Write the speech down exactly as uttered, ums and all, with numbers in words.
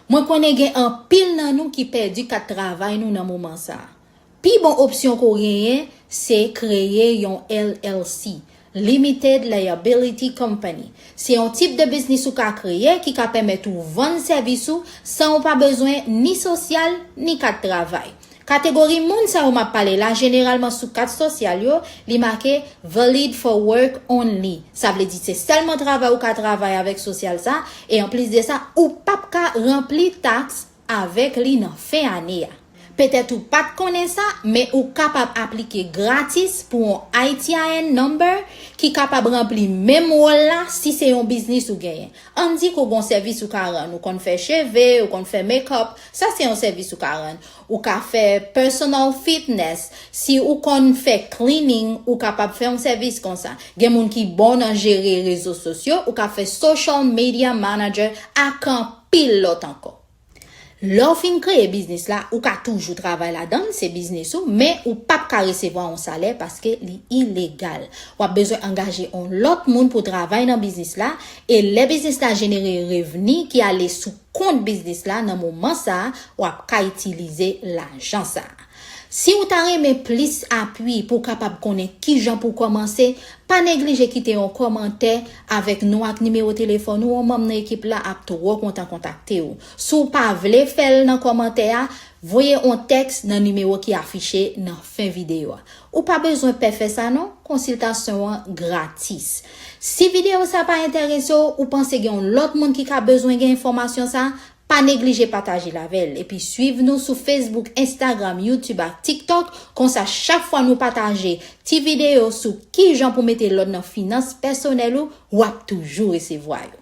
Mwen konnen gen anpil nan nou ki pèdi kat travay nou nan moman sa a. Pi bon opsyon ke w genyen, se kreye yon L L C, Limited Liability Company. Se yon tip de biznis ou ka kreye ki ka pèmèt ou vann sèvis ou san ou pa bezwen ni sosyal ni kat travay. Kategori moun sa yo m ap pale la, jeneralman sou kat sosyal yo, li make valid for work only. Sa vle di se sèlman travay ou ka travay avèk sosyal sa, e anplis de sa, ou p ap ka ranpli taks avèk li nan fen ane a. Petèt ou pa t konnen sa, men ou kapab aplike gratis pou yon I T I N number ki kapab ranpli menm wòl la si se yon biznis ou genyen. Ann di ke w gen yon sèvis ou ka rann, ou konn fè cheve, ou konn fè make-up, sa se yon sèvis ou ka rann. Ou ka fè personal fitness, si ou konn fè cleaning, ou kapab fè yon sèvis konsa. Gen moun ki bon nan jere rezo sosyo, ou ka fè social media manager ak anpil lòt ankò. Lè w fin kreye biznis la, ou ka toujou travay ladan l, se biznis ou, men ou p ap ka resevwa yon salè paske li ilegal. W ap bezwen angaje yon lòt moun pou travay nan biznis la, e lè biznis la jenere revni ki ale sou kont biznis la nan moman sa a, w ap ka itilize lajan sa a. Si w ta renmen plis apui pou w kapab konnen kijan pou w kòmanse, pa neglije kite yon kòmantè avèk non ak nimewo telefòn ou, yon manm nan ekip la ap twò kontan kontakte w. Si w pa vle fè l nan kòmantè a, voye yon tèks nan nimewo ki afiche nan fen videyo a. Ou pa bezwen pè fè sa non, konsiltasyon an gratis. Si videyo sa pa enterese w, ou panse gen yon lòt moun ki ka bezwen gen enfòmasyon sa, pa neglije pataje l avè l. Epi swiv nou sou Facebook, Instagram, YouTube ak TikTok. Konsa, chak fwa nou pataje ti videyo sou kijan pou mete lòd nan finans pèsonèl ou, w ap toujou resevwa yo.